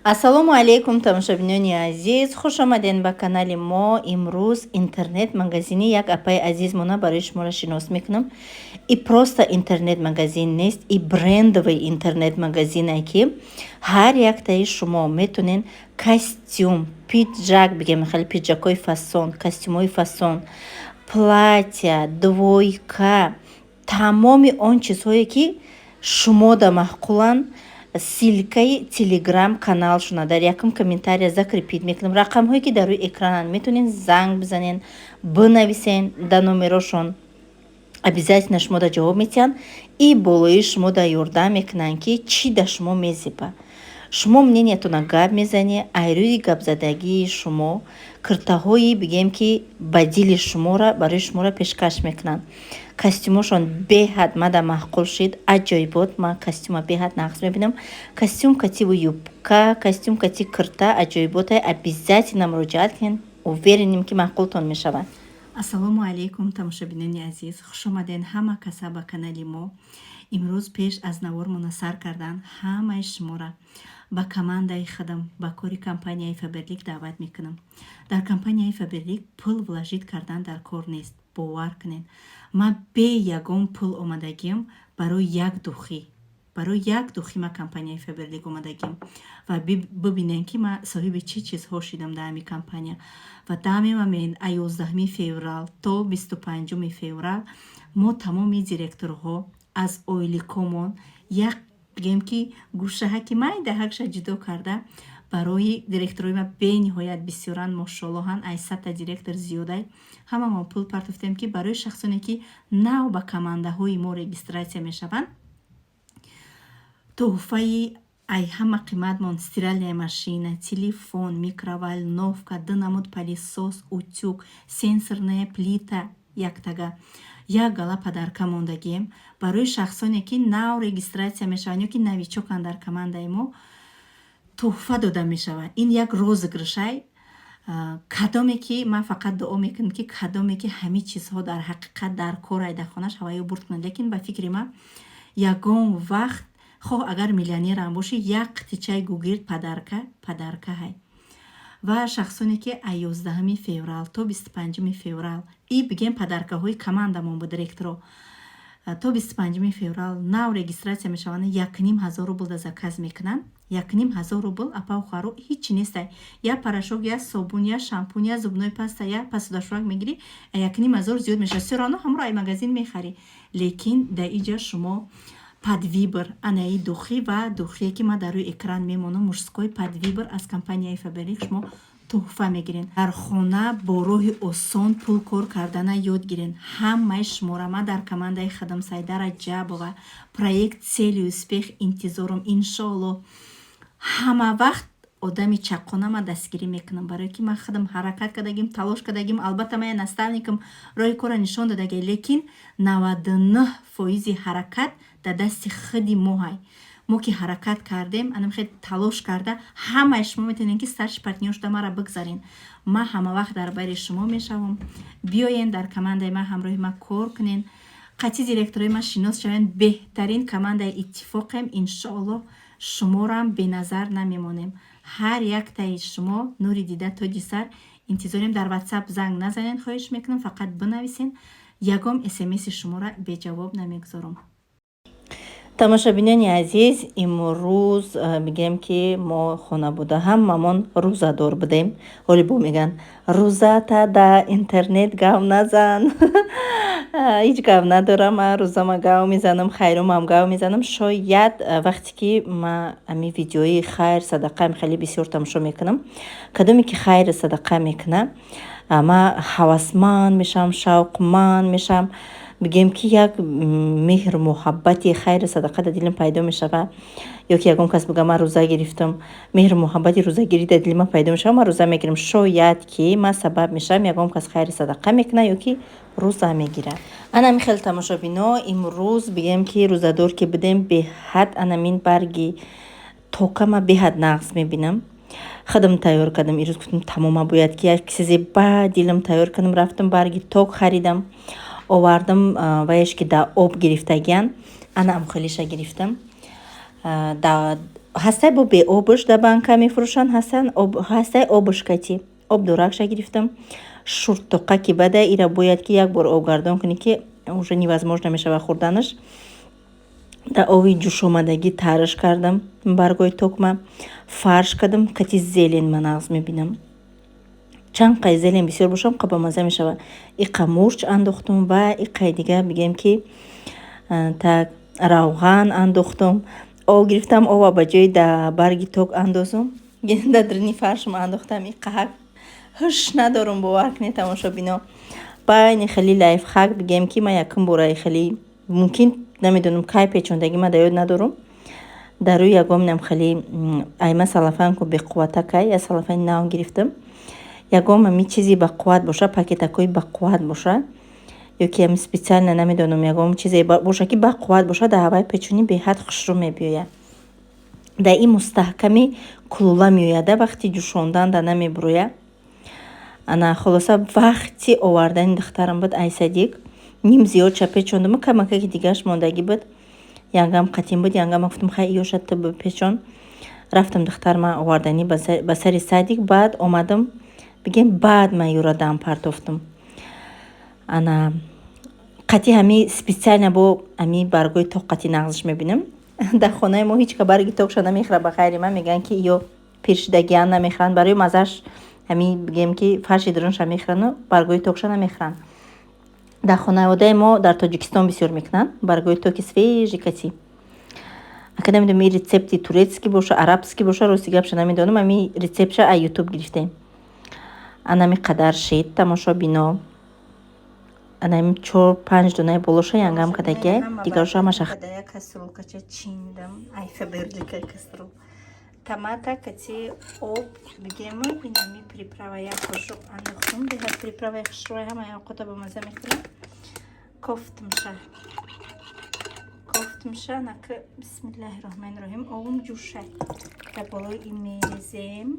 Ассалому алайкум, тамошобинони азиз, хуш омадед ба канали мо. Имрӯз интернет-магазини як апаи азизмона барои шуморо шинос мекунам. И просто интернет-магазин нест, и брендовый интернет-магазине, ки ҳар яктаи шумо метонен костюм, пиджак, бигем, хеле пиджакҳои фасон, костюмҳои фасон, платья, двойка, тамоми он чизҳое, ки шумода маъқуланд. Ссылкаи Телеграм каналшона дар якум комментария закрепить мекунам. Рақамҳое, ки дар рӯи экрананд, метавонед занг бизанен, бинависен дар номерошон, обязательно шумода ҷавоб медиҳанд и болои шумода ёрдам мекунанд, ки чӣ да шумо мезеба. Шумо мнениятона гап мезанед, ай рӯи гапзадагии шумо киртаҳои, бигем, ки ба дили шуморо барои шуморо пешкаш мекунанд. Костюмошон беҳад мада маъқул шид, аҷоибот. Ман костюма беҳад нағз мебинам. Костюм кативу юбка, костюм кати кирта аҷоиботай. Обязательно муроҷиат кунед, уверенем, ки маъқултон мешавад. Ассалому алайкум, тамошобинони азиз, хушомадед ҳама каса ба канали мо. Имрӯз пеш аз навормона сар кардан ҳамаи шуморо ба командаи худам, ба кори компанияи Фаберлик даъват мекунам. Дар компанияи Фаберлик пул вложить кардан дар кор нест. Бовар кунед, ман бе ягон пул омадагиам. Барои як духи, барои як духи ман компанияи Фаберлик омадагиам ва бибинем, ки ман соҳиби чӣ чизҳо шидам дар ҳамин компания. Ва дамемамен, а 11 феврал то 25 феврал мо тамоми директорҳо аз ойликомон як, бигем, ки гӯшаҳаки майдаҳакша ҷудо карда барои директорои ма. Бениҳоят бисёранд, мошоллоҳан, ай 100-та директор зиёдай. Ҳамамон пул партофтем, ки барои шахсоне, ки нав ба командаҳои мо регистрация мешаванд, тӯҳфаи ай ҳама қиматмон: стиральная машина, телефон, микроволновка, ду намуд пылесос, утюг, сенсорная плита, яктага як гала подарка мондагием барои шахсоне, ки нав регистрация мешаванд ё ки новичоканд дар командаи мо, тӯҳфа дода мешавад. Ин як розыгрышай. Кадоме ки, ман фақат дуо мекунам, ки кадоме ки ҳамин чизҳо дар ҳақиқат дар корай, дар хонааш ҳаваё бурд кунад. Лекин ба фикри ман, ягон вақт, хоҳ агар миллионерам бошӣ, як қитичаи гугирд подарка подарка ҳай. Ва шахсоне, ки аз 11 феврал то 25 феврал, и бигем, подаркаҳои командамон бо директоро, то 25 феврал нав регистрация мешаванд, 1500 рубл да заказ мекунанд. 1500 рубл, апау хоҳаро, ҳичи нестай. Я порошок, я собун, я шампунь, я зубной паста, я посудашӯяк мегирӣ, 1500 зиёд мешавад. Всё равно ҳамро ай магазин мехарӣ. Лекин дар иҷа шумо под выбор анаи духи ва духие, ки ман дар рӯи экран мемонам, мужской под выбор аз компанияи Фаберлик шумо тӯҳфа мегирен. Дар хона бо роҳи осон пул кор кардана ёд гирен. Ҳамаи шуморо ман дар командаи худам, Сайда Раҷабова, проект «Цели успех», интизорам, иншоалло. Ҳама вақт одами чаққона ман дастгирӣ мекунам, барое ки ман худам ҳаракат кардагим, талош кардагим. Албатта, ман я наставникам роҳи корро нишон додагӣ, лекин 99 фоизи ҳаракат дар дасти худи моҳай. Мо ки ҳаракат кардем, анам хел талош карда, ҳамаи шумо метавонед, ки старший партнёр шуда маро бигзарен. Ман ҳама вақт дар бари шумо мешавам. Биёен дар командаи ман, ҳамроҳи ман кор кунен, қатъи директорои ман шинос шавен. Беҳтарин командаи иттифоқем, иншоаллоҳ. Шуморам беназар намемонем. Ҳар яктаи шумо нури дида, тоҷи сар. Интизорем. Дар Ватсап занг назанен, хоҳиш мекунам, фақат бинависен. Ягон смси шуморо беҷавоб намегузорам. Тамошобинони азиз, имрӯз, мегӯем, ки мо хона буда ҳамамон рӯзадор будем. Ҳоли бо мегӯянд: «Рӯзата да интернет гав назан». Ҳеҷ гав надорам, ман рӯзама гав мезанам, хайрумам гав мезанам. Шояд вақте ки ман ами видеои хайр садақаам хеле бисёр тамошо мекунам, кадоме ки хайру садақа мекунад, ман ҳавасманд мешавам, шавқманд мешавам. Бигем, ки як меҳру муҳаббати хайру садақа дар дилам пайдо мешавад. Ё ки ягон кас бигӯяд: «Ман рӯза гирифтам», меҳру муҳаббати рӯзагирӣ дар дили ман пайдо мешавад, ман рӯза мегирам. Шояд ки ман сабаб мешавам, ягон кас хайру садақа мекунад ё ки рӯза мегирад. Анами хел, тамошобино, имрӯз, бигем, ки рӯзадор ки будем, беҳад анамин барги тока ман беҳад нағз мебинам. Худам тайёр кардам. Ирӯз гуфтам, тамома бояд ки як чизе ба дилам тайёр кунам. Рафтам, барги ток харидам, овардам, ваяш ки дар об гирифтагиян, ана амхелиша гирифтам. Ҳастай бо беобш да банка мефурӯшанд, ҳастай обш кати об доракша гирифтам. Шуртоқа ки бада, ира бояд ки як бор обгардон кунӣ, ки уже невозможно мешава хӯрданаш. Дар ови ҷӯшомадагӣ тарш кардам баргои токма, фарш кардам. Кати зелень ман нағз мебинам. Чанд қай зелень бисёр бошам, қа бамазза мешава. Иқа мурч андохтум ва иқай дига, бигем ки, так, равған андохтум. Об гирифтам, ова ба ҷои да барги ток андозум, дар даруни фаршам андохтам. Иқаҳак ҳуш надорум, бовар кунед, тамошобино. Байни хеле лайфхак, бигем ки, ман якум бора хеле мумкин намедонам кай печондагӣ, ман дар ёд надорум. Дар рӯи ягонам хеле айма салафанку беқувватакай, я салафани нав гирифтам. Ягон ами чизи бақувват боша, пакетакҳои бақувват боша ё ки ами специально, намедонам, ягон чизе боша, ки бақувват боша, дар ҳаваи печонӣ беҳад хушрӯ мебиёяд. Дар ин мустаҳками кулула меояда, вақти ҷӯшондан да намебурояд. Ана, хулоса, вақти овардани духтарам буд ай садик, ним зиёдша печондуму камакаки дигараш мондагӣ буд. Янгам қатим буд, янгама гуфтам: «Хай, иёша ту бипечон». Рафтам, духтарма оварданӣ ба сари садик, баъд омадам, бигем, баъд ман юра дам партофтам. Ана, қати ҳами специально бо ҳами баргои ток қати нағзаш мебинам. Дар хонаи мо ҳеҷ ка барги токша намехӯрад ба ғайри ман. Мегӯянд, ки ё пиршидагиан намехӯранд, барои маззааш ҳами, бигем ки, фарши дарунша мехӯрану баргои токша намехӯранд. Дар хонаводаи мо дар Тоҷикистон бисёр мекунанд баргои токи свежий кати. Ака, намедонам, ин рецепти турецкий боша, арабский боша, рости гапша намедонам, ами рецептша аз Ютуб гирифтем. Анами қадар шид, тамошобино. Анами чор панҷ донаи болоша янгам кадагия, дигароша ҳамаша. Кастрюлькача чиндам, ай Фаберлика кастрюл, томата кати об, бигему, инами приправа як қошуқ андохтум. Беҳад приправаи хушрӯи, ҳамаи овқота ба мазза мекунам. Кофтумша, кофтумша нака. Бисмиллаҳи роҳмани роҳим. Овум ҷӯшай, дар болои ин мерезем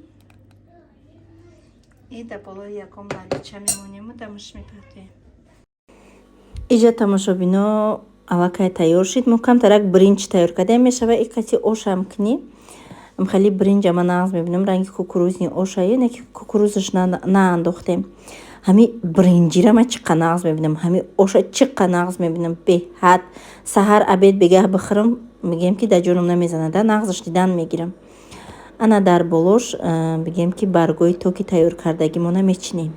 и дар болои ягон лалича мемонему, дамаш мепартоем. Иҷа, тамошобино, аллакай тайёр шид. Мо камтарак бринҷ тайёр кардем, мешава и қати ошам кунӣ. Хеле бринҷа ман нағз мебинам, ранги кукурузный ошае, не ки кукурузаш наандохтем. Ҳами бринҷира ман чӣ қа нағз мебинам, ҳами оша чӣ қа нағз мебинам. Беҳад саҳар, обед, бегаҳ бихӯрам, мегӯем ки, дар ҷоном намезанада, нағзаш дидан мегирам. Ана, дар болош, бигем ки, баргои токи тайёр кардагимона мечинем.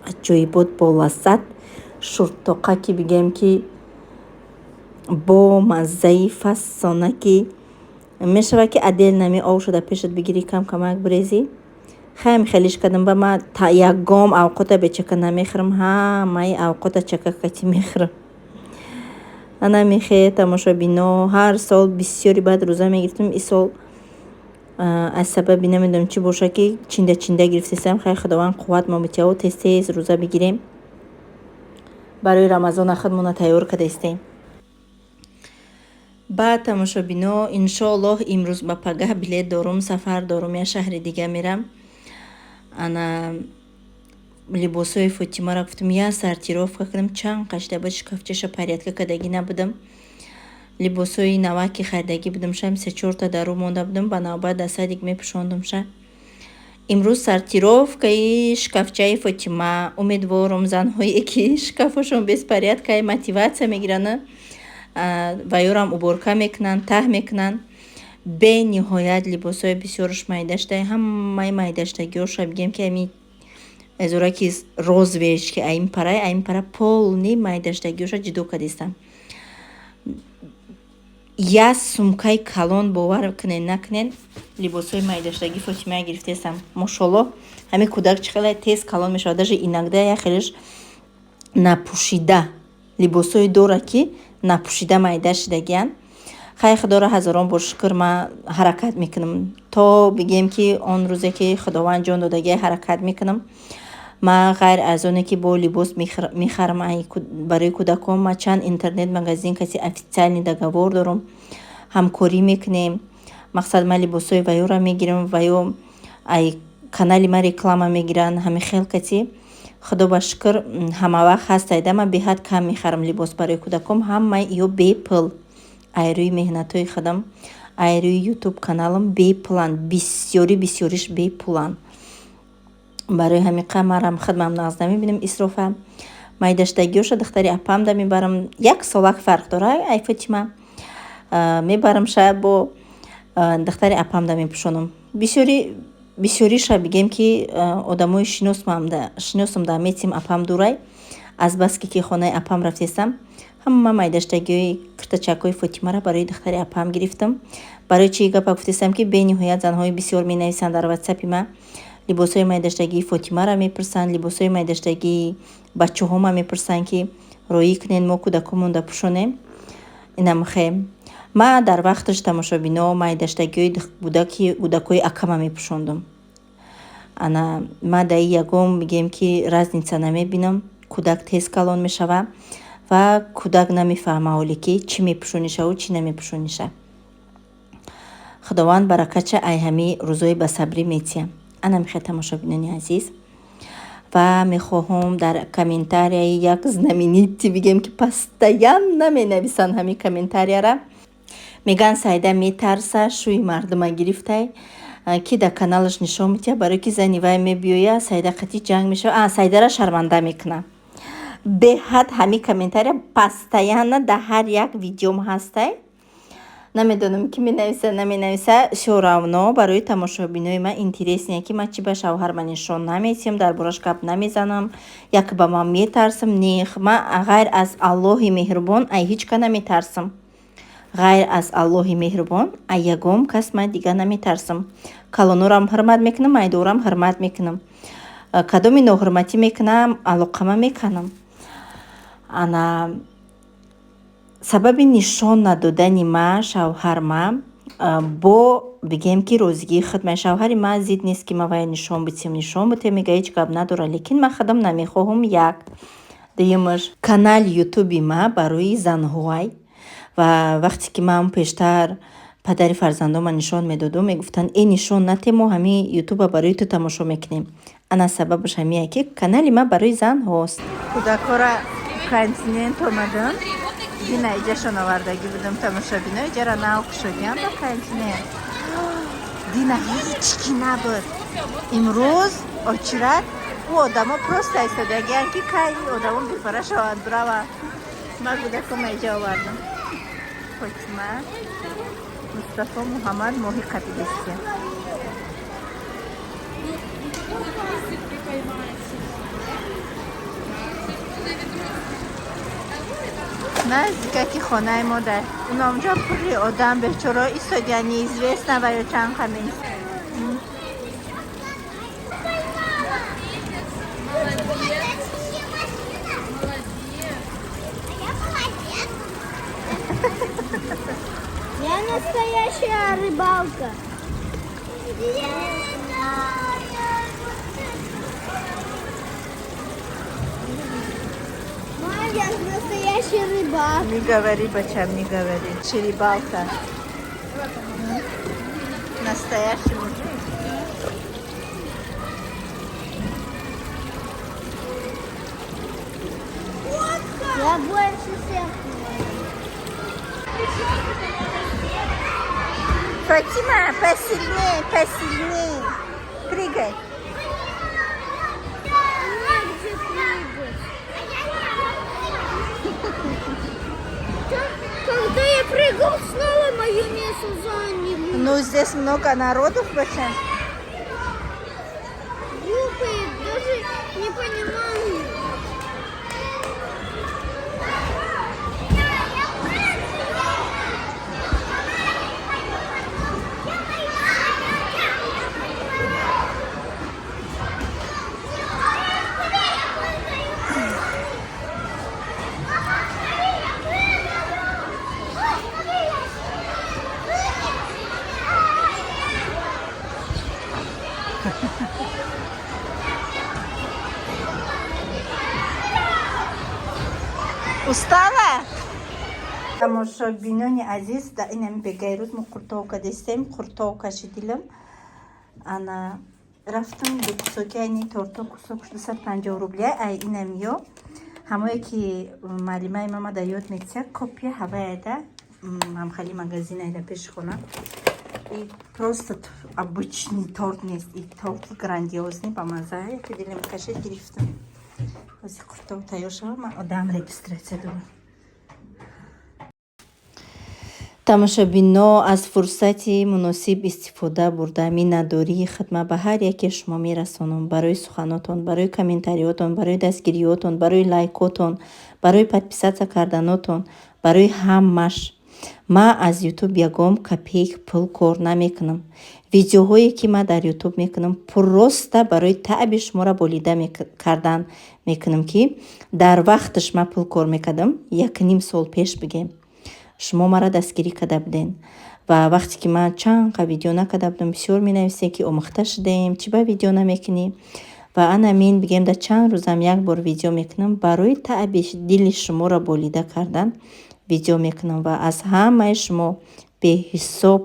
Аҷоибот, бо лаззат шуртоқа ки, бигем ки, бо маззаи фасона ки мешавад, ки отдельно ми об шуда пешат бигирӣ, кам камак бирезӣ. Хайм хелиш кардам. Ба ма ягом авқота бечака намехӯрам, ҳамаи авқота чака кати мехӯрам. Ана мехе, тамошобино, ҳар сол бисёри баъд рӯза мегирифтам. Исол аз сабаби намедонам чӣ боша, ки чинда чинда гирифтесам. Хайр, Худованд қувват мо битиҳаву тез тез рӯза бигирем. Барои Рамазона худмона тайёр кардаистем. Баъд, тамошобино, иншоаллоҳ, имрӯз ба пагаҳ билет дорум, сафар дорум, як шаҳри дига мерам. Ана, либосҳои Фотимаро гуфтам, як сортировка кунам. Чанд қашта буд, шкафчаша порядка кардагӣ набудам. Либосҳои наваки харидагӣ будам, шам се чорта дару монда будам, ба навбат дар садик мепӯшондумша. Имрӯз сортировкаи шкафчаи Фотима. Умедворум, занҳое ки шкафошон беспорядка, мотивация мегиранд ва ёрам уборка мекунанд, таҳ мекунанд. Бениҳоят либосҳои бисёрш майда шуда, ҳамаи майдаштагиҳоша, бигем ки, ами эзораки розвеш ки аин парай, аин пара полный майдаштагиҳоша ҷудо кардистам. Як сумкаи калон, бовар кунед накунед, либосҳои майдаштагӣ Фотимая гирифтаистам. Мошоллоҳ, ҳамин кӯдак чӣ хеле тез калон мешавад. Даже иногда як хелеш напӯшида либосҳое дорад, ки напӯшида майда шидагиянд. Хай, Худоро ҳазорон бор шукр, ман ҳаракат мекунам то, бигем ки, он рӯзе ки Худованд ҷон додагия, ҳаракат мекунам. Ман ғайр аз оне ки бо либос мехарам барои кӯдакон, ман чанд интернет магазин каси официальный договор дорам, ҳамкорӣ мекунем. Мақсад, ман либосҳои ваёро мегирам, ваё ай канали ман реклама мегиранд. Ҳамин хел кати, Худо ба шукр, ҳамавақт ҳастайда. Ман беҳад кам мехарам либос барои кӯдаком, ҳамаи ё бепул. Ай рӯи меҳнатҳои худам, ай рӯи ютуб каналам бепуланд, бисёри бисёриш бепуланд. Барои ҳамин марам худмам нағз намебинам исрофа. Майдаштагиёша духтари апамда мебарам, як солак фарқ дора ай Фотима. Мебарам ша, бо духтари апамда мепӯшонам. Бисёри бисёриша, бигем, ки одамои шиносумда метим. Апам дурай, азбаски ки хонаи апам рафтестам, ҳама майдаштагиҳои киртачакҳои Фотимаро барои духтари апам гирифтам. Барои чӣ гапа гуфтестам, ки бениҳоят занҳои бисёр менависанд дар ватсапи ма, либосҳои майдаштагии Фотимаро мепурсанд, либосҳои майдаштагии бачаҳома мепурсанд, ки роӣ кунед, мо кӯдакҳомонда пӯшонем. Инамхе ма дар вақташ, тамошобино, майдаштагиҳои кӯдакҳои акама мепӯшондум. Ана ма даи ягон, бигем, ки разница намебинам. Кӯдак тез калон мешава ва кӯдак намефаҳма ҳоле, ки чӣ мепӯшонишаву чӣ намепӯшониша. Худованд баракатша ай ҳами рӯзои басабрӣ метия. Ана мехе, тамошобинони азиз, ва мехоҳам дар комментарияи як знаменитый, бигем, ки постоянно менависанд ҳамин комментарияра, мегӯянд: «Сайда метарса, шӯи мардума гирифтай, ки дар каналаш нишон медиҳад, барое ки зани вай мебиёя, Сайда қатъи ҷанг мешава, Сайдара шарманда мекунад». Беҳад ҳамин комментария постоянно дар ҳар як видеом ҳастай. Намедонам, ки менависа, наменависа, всё равно барои тамошобинои ман интересно, ки ман чӣ ба шавҳарма нишон наметиҳам, дар бораш гап намезанам, як ба ман метарсам. Не, ман ғайр аз Аллоҳи меҳрубон ай ҳеҷ ка наметарсам. Ғайр аз Аллоҳи меҳрубон ай ягон кас ман дигар наметарсам. Калонорам ҳурмат мекунам, майдорам ҳурмат мекунам. Кадоми ноҳурматӣ мекунам, алоқама мекунам. Ана сабаби нишон надодани ма шавҳарма бо, бигем, ки розигии худ. Шавҳари ман зид нест, ки ман вая нишон битем. Нишон битем, мега, ҳеҷ гап надорад, лекин ман худам намехоҳам. Як дуюмаш, канали ютуби ма барои занҳоай. Ва вақте ки ман пештар падари фарзандома нишон медодум, мегуфтанд: «Э, нишон нате, мо ҳамин ютуба барои ту тамошо мекунем». Ана сабабаш ҳамие, ки канали ман барои занҳост. Кӯдакҳоро континент омадам, дина иҷашон овардагӣ будам, тамошобино. Иҷара нав кушодиам ба континент. Дина ҳеҷ ки набуд, имрӯз очередь. Ӯ одамо просто истодагиянд, ки кай одамо бифара шаванд, бирава. Ман кӯдакома иҷа овардам. Фотима, Мустафо, Муҳаммад моҳи қапидестия. Наздикаки хонаи мо дар уномҷо пурри одам, бечоро истодия, неизвестно ва ё чанд қамин. Молодец. Молодец. Я молодец. Я настоящая рыбалка. Я Мам, я настоящий рыбак. Не говори, бачам, не говори. Рыбалка. Настоящий мужик. Я больше всех ловлю. Фатима, посильнее, посильнее. Прыгай. Негде прыгать. Когда я прыгал, снова мое место заняли. Ну, здесь много народов, бачам. Глупые, даже не понимаю. Устала? Тамошобинони азиз, да инами бегаи рӯз мо қуртов кадестем, қуртов кашидилам. Ана рафтам ду кусоки айни торто, кусокш 250 рубля. Ай инамиё ҳамое ки маълимаи мама да ёд метия, копия ҳаваяда. Ҳамхали магазин айда пеши хона. И просто обычный торт нест, и торти грандиозный, ба маза. Яке дилем кашид, гирифтам. Ҳозир қуртоб тайёр шава, ман одам регистрация дорам. Тамошобино, аз фурсати муносиб истифода бурда, миннатдории хидмат ба ҳар яке шумо мерасонам барои суханотон, барои комментариётон, барои дастгириётон, барои лайкотон, барои подписаться карданотон, барои ҳамаш. Ман аз Ютуб ягон копейк пул кор намекунам. Видеоҳое, ки ман дар Ютуб мекунам, просто барои таъби шуморо болида кардан мекунам, ки дар вақташ ман пул кор мекардам, 1,5 сол пеш бигем, шумо маро дастгирӣ карда буден. Ва вақте ки ман чанд қа видео накарда будам, бисёр менависем, ки омӯхта шудаем, чӣ ба видео намекунӣ. Ва анамин, бигем, дар чанд рӯзам як бор видео мекунам, барои таъби дили шуморо болида кардан видео мекунам. Ва аз ҳамаи шумо беҳисоб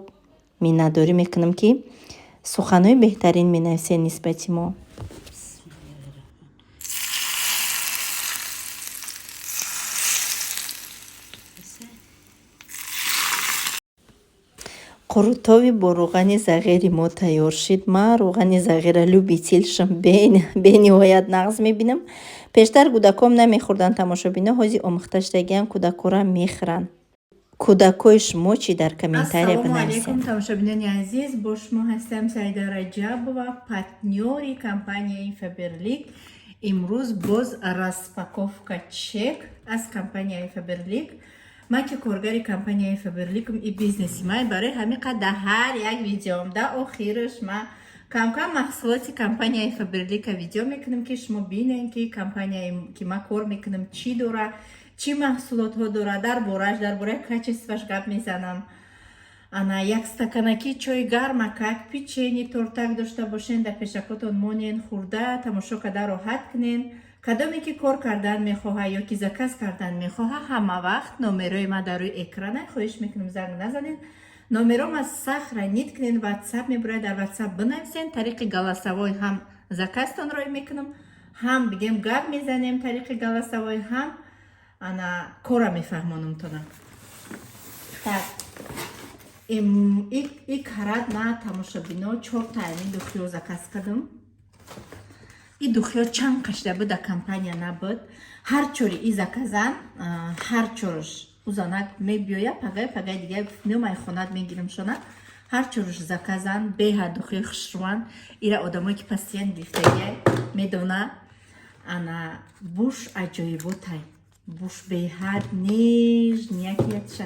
миннатдорӣ мекунам, ки суханҳои беҳтарин менависед нисбати мо. Қурутоби бо рӯғани зағири мо тайёр шид. Ман рӯғани зағира любитель шам, бениҳоят нағз мебинам. Пештар кӯдаком намехӯрданд, тамошобино, ҳозир омӯхта шудагиам, кӯдакора мехӯранд. Кӯдакҳои шумо чӣ, дар комментария Ассалому бинависед. алайкум, тамошобинони азиз! Бо шумо ҳастам Саида Раҷабова, партнёри компанияи Фаберлик. Имрӯз боз распаковка чек аз компанияи Фаберлик. Ман ки коргари компанияи Фаберликум и бизнеси ман, барои ҳамин қад дар ҳар як видеом дар охираш ман камкам маҳсулоти компанияи Фаберлика видео мекунам, ки шумо бинед, ки компанияе, ки ман кор мекунам, чӣ дора, чӣ маҳсулотҳо дора, дар бораш, дар бораи качество ш гап мезанам. Ана як стаканаки чой гармакак, печенье, тортак дошта бошен, дар пешакотон монен, хӯрда, тамошо карда, роҳат кунен. Кадоме ки кор кардан мехоҳа ё ки заказ кардан мехоҳа, ҳама вақт номерои ман дар рӯи экрана. Хоҳиш мекунам, занг назанен, номерома сохранить кунен, Ватсап мебурад, дар Ватсап бинависен. Тариқи голосовой ҳам заказтон рой мекунам, ҳам, бигем, гап мезанем тариқи голосовой, ҳам ана кора мефаҳмонамтона. Так, и карат на, тамошобино, чорта ами духиё заказ кардам. И духиё чанд қашда буд, дар компания набуд. Ҳар чори и заказан, ҳар чорш узанак мебиёя пагай, пагай дига гуфт, меомай хонат, мегирим шона. Ҳар чорш заказан, беҳад духиёи хушрӯан. Ира одамое, ки постоянно гирифтагиай, медона. Ана буш аҷоиботай, буш беҳад нежняки, ятша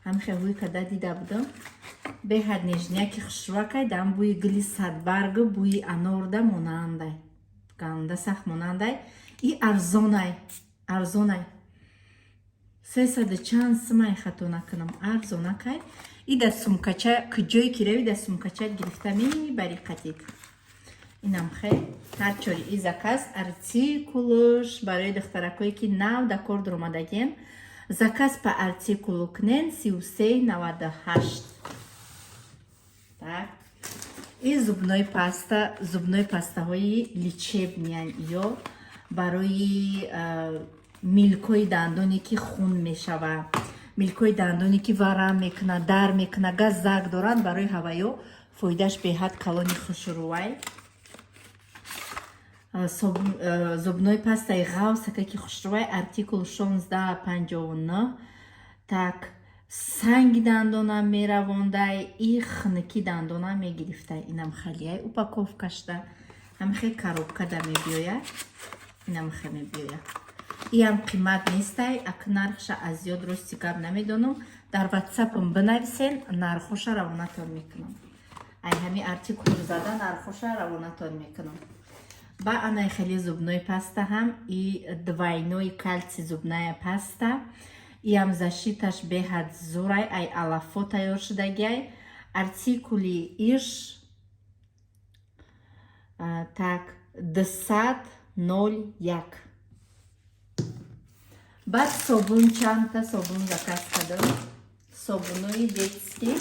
ҳамихе ҳуй када дида будам, беҳад нежняки, хушрӯакай. Дам бӯи гули садбаргу бӯи анорда монандай, ганда сахт монандай. И арзонай, арзонай, 300 чанд сумай, хато накунам, арзонакай. И дар сумкача, куҷое ки рави, дар сумкача гирифта мебари қатид. Инам хел ҳар чори и заказ. Артикулуш барои духтаракое, ки нав дар кор дуромадагиен, заказ по артикулу кунен: 3398. Так, и зубной паста, зубной пастаҳои лечебный ян, ё барои милкҳои дандоне, ки хун мешава, милкҳои дандоне, ки варам мекунад, дар мекунад, газак доранд, барои ҳаваё фоидааш беҳад калони, хушрӯвай. Зубной пастаи ғавсака, ки хушрӯвай, артикул 1659. Так, санги дандонам меравондай и хунукӣ дандонам мегирифтай. Инам халияй, упаковка шда, ҳамихе коробка да мебиёяд, инамихе мебиёяд. Иам қимат нестай, ак нархша аз ёд, рости гап, намедонам. Дар Ватсапам бинависен, нархоша равонатон мекунам. Ай ҳами артикул зада, нархоша равонатон мекунам. Ба анай хеле зубной паста ҳам, и двойной кальций зубная паста. Иам защита ш беҳад зурай, ай алафо тайёр шудагиай. Артикули иш, так, 201. Баъд собун, чандта собун заказ кардам. Собунои детский,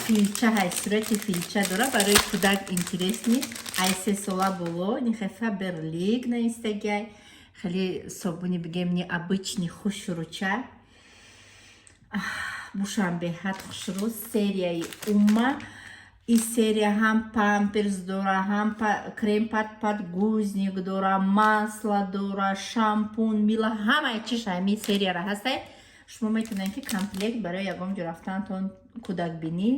филча ҳай, сурати филча дора, барои кӯдак интересный, ай 3 сола боло. Нихе Фаберлик навистагиай. Хеле собуни, бигем, необычный, хушруча. Бушам беҳад хушрӯ, серияи Умма. И серия ҳам памперс дора, ҳам крем под подгузник дора, масло дора, шампун, мыло, ҳамаи чиш ҳамин серияра ҳастай. Шумо метавонед, ки комплект барои ягон ҷо рафтантон, кӯдакбинӣ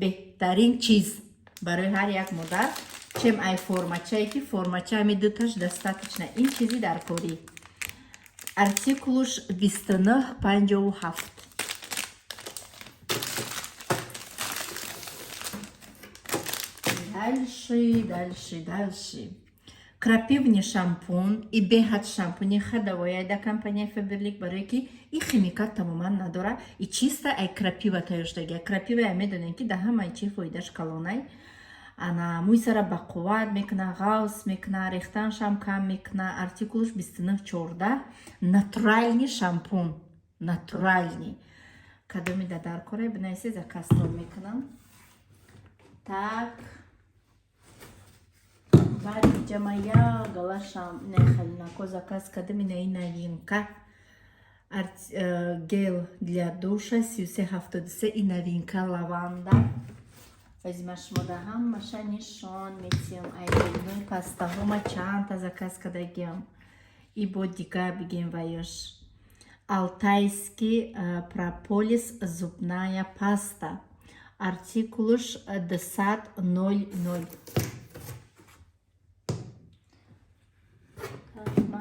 беҳтарин чиз барои ҳар як модар, чем ай формачае, ки формача ҳами дуташ достаточно. Ин чизи даркорӣ. Артикулуш 2957. Дальше, дальше, дальше. Крапивный шампунь и беҳад шампуни ходовоя да компания Фаберлик, барое ки и химикат тамоман надора и чисто ай крапива тайёр шудагия. Крапива я медонем, ки да ҳамаи чи фоидаш калонай. Ана мӯи сара бақувват мекуна, ғавс мекуна, рехтаншам кам мекуна. Артикулш 2914. Натуральный шампунь, натуральный. Кадоми да даркора, бинависе, заказтон мекунам. Так, баъд иҷа ма як гала нехалинако заказ кардам. Инаи новинка. Гель для душа 3373, и новинка лаванда. Озима шумо да ҳамаша нишон метиҳам. Ай зубной пастаҳо ма чандта заказ кардагиам. И бо дига бигем ваёш. Алтайский прополис зубная паста. Артикулуш 200 00. Так, ма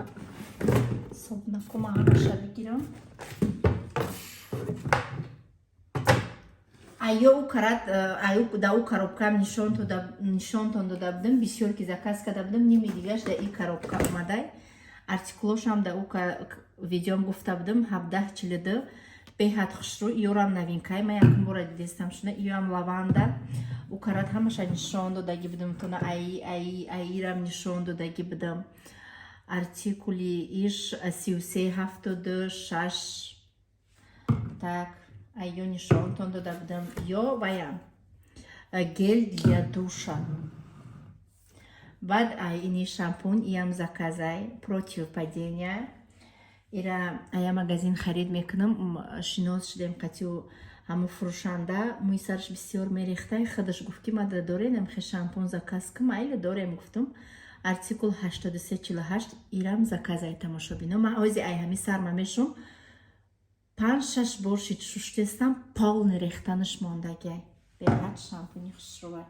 собунакома ҳамаша бигирам. Айё ӯ карат, аю да ӯ коробкаам нишонтон дода будам, бисёр ки заказ карда будам, ними дигаш да и коробка омадай. Артикулошам да ӯ видеом гуфта будам, 1742. Беҳад хушрӯ, иёрам новинкай, ман якум бора дидестам шуда, иёам лаванда. Ӯ карат ҳамаша нишон додагӣ будам, тона аи аи аирам нишон додагӣ будам. Артикули иш 3376. Так, айё нишонтон дода будам. Ё ваям. Гель для душа. Баъд ай ини шампунь, иам заказай против падения. Ира ая магазин харид мекунам, шинос шудем қатиу ҳамун фурӯшанда, мӯи сараш бисёр мерехтай, худаш гуфт, ки мада дорем хе шампун заказ кун, майли, дорем, гуфтум. Артикул 8348, ирам заказай, тамошобино. Ман ҳози ай ҳами сарма мешум, панҷ-шаш бор шид шуштестам, полный рехтанаш мондагиай. Беҳад шампуни хушрӯвай.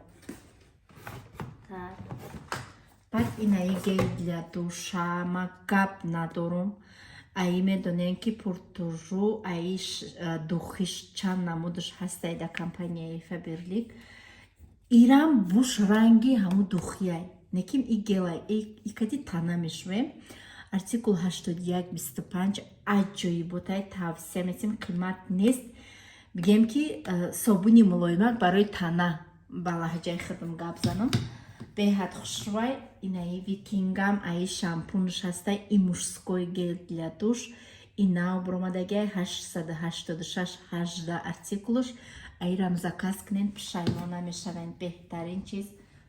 Так. Баъд инаи гель для душа, ма гап надорум. Аи медонем, ки пуртужу аи духиш чанд намудаш ҳастай да компанияи Фаберлик. Ирам буш ранги ҳаму духияй. Неким и гелай, и кади тана мешувем. Артикул 8125, аҷоиботай, тавсия метим, қимат нест. Бигем, ки собуни мулоимак барои тана, ба лаҳҷаи худам гап занам. Беҳад хушрӯвай. Инаи Викингам аи шампунш ҳастай, и мужской гель для душ, и нав буромадагиай, 886 18 артикулуш. Аирам заказ кунен, пушаймон намешавен. Беҳтарин чиз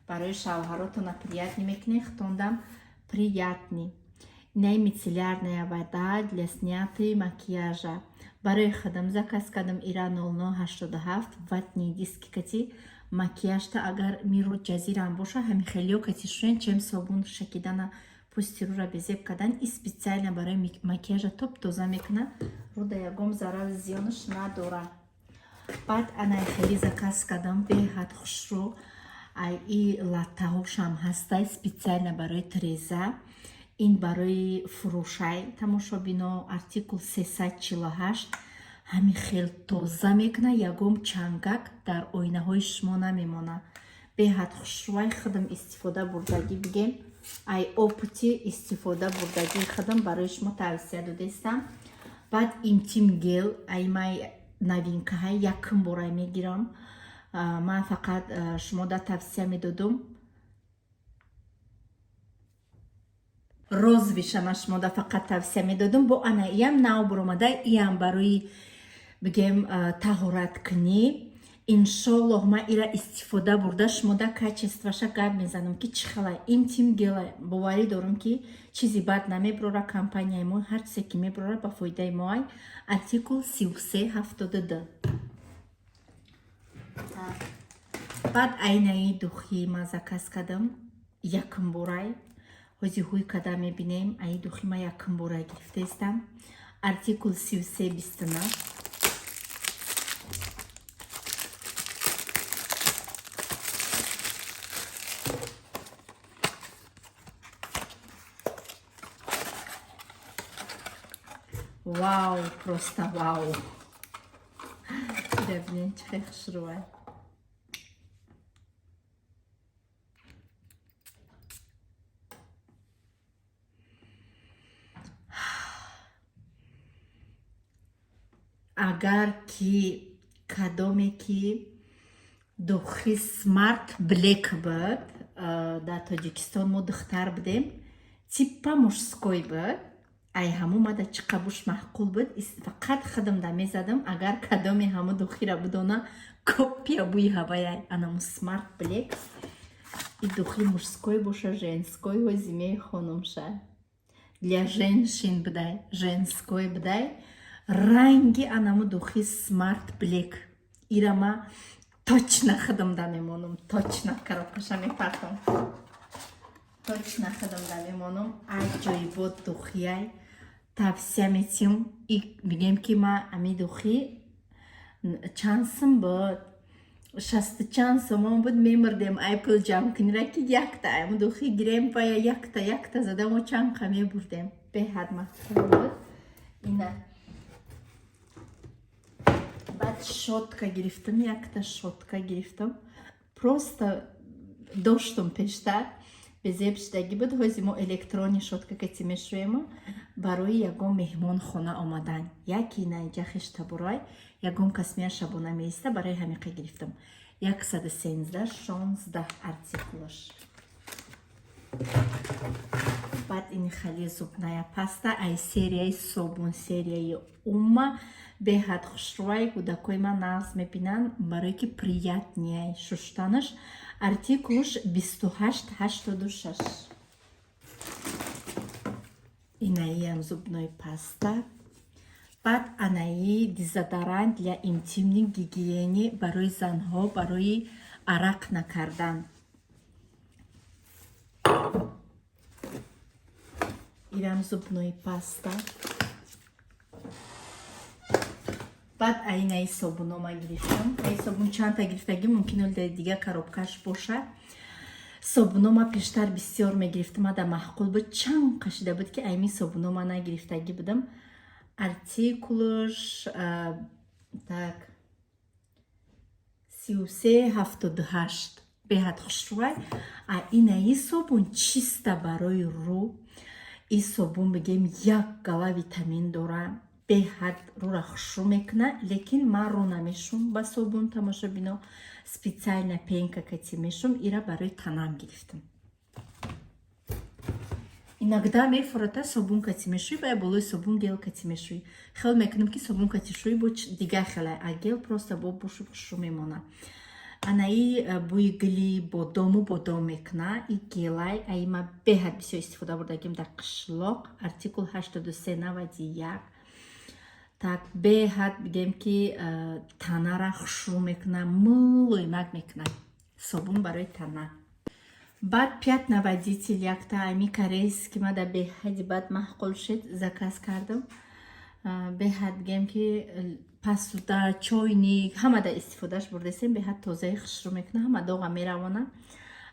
барои шавҳаротона приятный мекунен, хитондам приятный. Инаи мицеллярная вода для снятия макияжа. Барои худам заказ кардам, ира 0087, ватные диски кати макияжта, агар миру ҷазирам боша, ҳами хелиё кати шӯен, чем собун шакидана, пӯсти рӯра безеб кардан. И специально барои макияжа топ тоза мекуна, рӯда ягон зарар зиёнаш надора. Баъд анай хеле заказ кардам, беҳад хушрӯ. Ай и латтаҳошам ҳастай, специально барои треза. Ин барои фурӯшай, тамошобино, артикул 348. Ҳами хел тоза мекуна, ягон чангак дар оинаҳои шумо намемона. Беҳад хушрӯвай, худам истифода бурдагӣ, бигем, ай опыти истифода бурдагии худам барои шумо тавсия додестам. Баъд интим гель, ай май новинкаҳай, якум борай мегирам. Ман фақат шумо да тавсия медодум. Розвиша ман шумо да фақат тавсия медодум. Бо ана иам нав буромада, иам барои бигем таҳораткунӣ. Иншоллоҳ, ман ира истифода бурда, шумода качествоша гап мезанам, ки чӣ хелай. Интим гель, боварӣ дорам, ки чизи бад намеброра. Компанияи мо ҳар чизе ки меброра, ба фоидаи мо ай. Артикул 3372. Баъд айнаи духи ман заказ кардам, якум борай. Ҳози ҳуй када мебинем. Аи духи ман якум бора гирифтаистам. Артикул 3329. Вау, просто вау! Бибинед, чӣ хел хушрӯай. Агар ки кадоме ки духи Smart Black буд, дар Тоҷикистон мо духтар будем, типа мужской буд, ай ҳамун мада чӣ қабуш маъқул буд, фақат худамда мезадам. Агар кадоме ҳамун духира будона, копия бӯи ҳаваяй анаму Smart Black. И духи мужской боша, женской, ҳози мехонумша, для женщин будай, женской будай, ранги анаму духи Smart Black. Ира ма точно худамда мемонам, точно коробкаша мепартам, точно худамда мемонам. Аҷоибот духияй, тавсия метиҳам. И мегӯем, ки ма ами духи чанд сум буд, шасту чанд сомон буд, мемурдем ай пул ҷамъ кунира, ки якта ами духи гирем. Вая якта якта зада мо чанд қа мебурдем, беҳад маҳкам буд ина. Баъд щётка гирифтам, якта щётка гирифтам, просто доштум пештар, безеб шудагӣ буд. Ҳози мо электронный щётка кати мешӯему. Барои ягон меҳмон хона омадан, яки наиҷа хештабурай, ягон кас мея, шабона меиста, барои ҳамиқа гирифтам. 11316 артикулаш. Баъд ин хали зубная паста ай серияи собун, серияи Ума, беҳад хушрӯай, кӯдакои ман нағз мебинанд, барое ки приятный шуштанаш. Артикулш 2886. Инаиам зубной паста. Баъд анаи дезодорант для интимной гигиены барои занҳо, барои арақ накардан. Ирам зубной паста. Баъд айнаи собуно ман гирифтам. Аи собун чандта гирифтагӣ, мумкин оли дига коробкаш бошад. Собуно ма пештар бисёр мегирифтам, ада маъқул буд. Чанд қашида буд, ки айми собуно ма нагирифтагӣ будам. Артикулш так 3378. Беҳад хушрӯай. А инаи собун чиста барои рӯ. И собун, бигем, як гала витамин дора, беҳад рӯра хушрӯ мекунад, лекин ман рӯ намешум ба собун, тамошобино, специально пенка кати мешум. Ира барои танам гирифтам. Иногда мефурата, собун кати мешӯӣ, ба болои собун гель кати мешӯӣ. Хел мекунам, ки собун кати шӯӣ, бо дигар хелай, а гель просто бо бушу хушрӯ мемонад. Анаи бӯи гили бодому бодом мекуна. И гелай аи ма беҳад бисёр истифода бурдагим дар қишлоқ. Артикул 8391. Так, беҳад, бигем, ки танара хушрӯ мекуна, мулоимак мекуна. Собун барои тана. Баъд пятновыводитель якта, ами корейский, ма дар беҳади баъд маъқул шуд, заказ кардам. Беҳад, бигем, ки посуда, чойник, ҳамада истифодааш бурдесем, беҳад тозаи хушрӯ мекуна, ҳама доға меравона.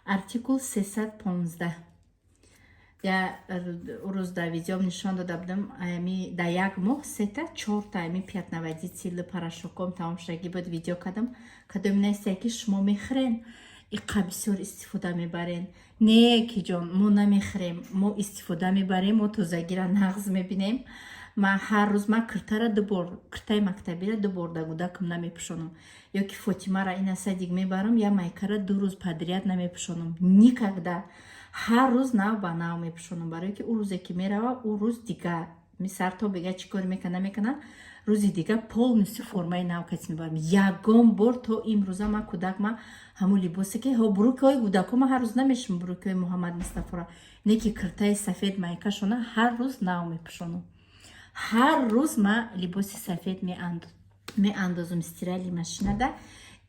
Артикул 315. Я рӯз дар видеом нишон дода будам, ами дар як моҳ сета чорта ами пятновыводители, порошоком тамом шудагӣ буд, видео кардам. Кадоми нестае, ки шумо мехӯрен, иқа бисёр истифода мебарен? Не, ки ҷон, мо намехӯрем, мо истифода мебарем, мо тозагира нағз мебинем. Ма ҳар рӯз ма киртара дубор, киртаи мактабира дубор да кӯдакам намепӯшонам, ё ки Фотимара ина садик мебарам, я майкара 2 рӯз подряд намепӯшонам никогда. Ҳар рӯз нав ба нав мепӯшонам, барое ки ӯ рӯзе ки мерава, ӯ рӯз дигар мисар то бега чӣ кор мекана, мекана. Рӯзи дига полностью формаи нав каси мебарам. Ягон бор то имрӯза ма кӯдак ма ҳамун либосе ки ҳо, брюки ҳои кӯдако ма ҳар рӯз намешум, брюки ҳои Муҳаммад Мустафора, не ки киртаи сафед, майкашона ҳар рӯз нав мепӯшонам. Ҳар рӯз ма либоси сафед меандозум стиральный машинада.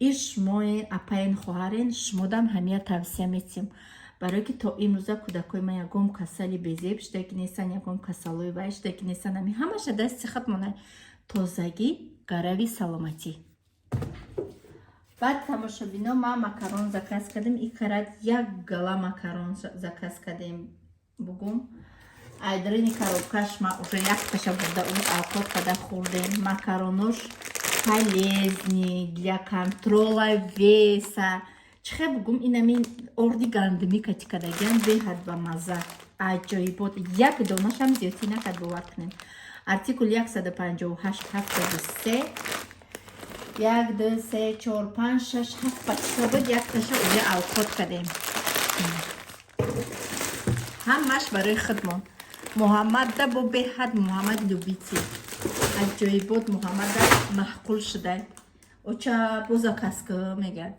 И шумоен, апаен, хоҳарен, шумодам ҳамия тавсия метиҳем, барое ки то имрӯза кӯдакои ман ягон касали безеб шуда ки нестан, ягон касалои вай шуда ки нестан. Ами ҳамаша дасти худмона. Тозагӣ гарави саломатӣ. Баъд, тамошобино, ма макарон заказ кардем. И карат як гала макарон заказ кардем. Бугум, айдрини коробкаш ма уже якташа бурда авқот када хӯрдем. Макаронош полезный для контроля веса. Чӣ хел бугум, инами орди гандумӣ кати кадагиан, беҳад ба мазза, аҷоибот. Як донашам зиёдтӣ накард, бовар кунем. Артикул 158 73. Як, ду, се, чор, панҷ, шаш, ҳафт пачка буд. Якташа уже авқот кардем. Ҳамаш барои худмон. Муҳаммадда бо беҳад, Муҳаммад любитель, аҷоибот. Муҳаммадда маъқул шудай. Оча, бо заказ ка, мегӯяд.